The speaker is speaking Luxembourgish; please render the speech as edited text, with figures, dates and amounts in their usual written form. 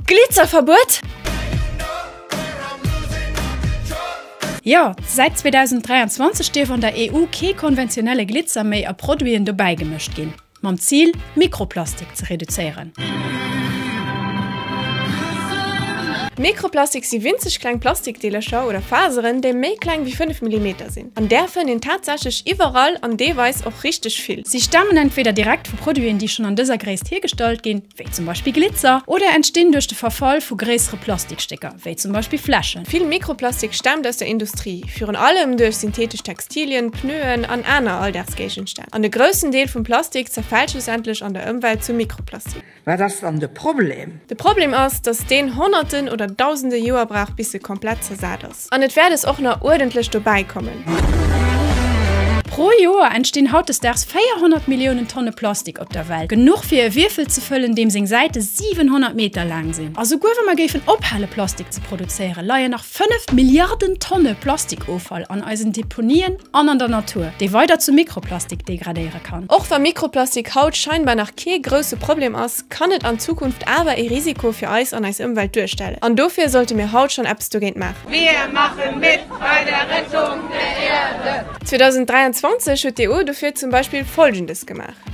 Glitzerverbuet? Jo, säit 2023 dierf an der EU kee konventionelle Glitzer méi a Produiten dobäi gemëscht ginn, mam Zil, Mikroplastik ze reduzéieren. Mikroplastik si winzeg kleng Plastikdeelercher oder Faseren, déi méi kleng wéi 5 Millimeter sinn. An där fënnt een tatsächlech iwwerall an deelweis och richteg vill. Si stamen entweder direkt vu Produiten, déi schonn an dëser Gréisst hiergestallt ginn, wéi zum Beispill Glitzer, oder entstinn duerch de Verfall vu gréissere Plastikstécker, wéi zum Beispill Fläschen. Vill Mikroplastik staamt aus der Industrie, virun allem duerch synthetesch Textilien, Pneuen an aner Alldagsgéigenstänn. An e groussen Deel vum Plastik zerfält schlussendlech an der Ëmwelt zu Mikroplastik. Wat ass dann de Problem? De Problem ass, dass deen Honnerten oder Dausende Joer brauch bis e komplett zersat ass. An et wäert es och nach uerdentlech dobäi kommen. Pro Joer entstinn hautdesdaags 400 Milliounen Tonne Plastik op der Welt, genuch fir e Wierfel ze fëllen, deem seng Säite 700 Meter laang sinn. A souguer wa mer géifen ophale Plastik ze produzéieren, leien nach 5 Milliarden Tonne Plastikoffall an eisen Deponien an an der Natur, dee weider zu Mikroplastik degradéiere kann. Och wa Mikroplastik haut scheinbar nach kee grousse Problem ass, kann et an Zukunft awer ee Risiko fir eis an eis Ëmwelt duerstellen. An dofir sollte mir haut schonn eppes dogéint maachen. Wir machen mit bei der Rettung der Erde! 2023 huet d'EU dofir zum Beispill Folgendes gemaach.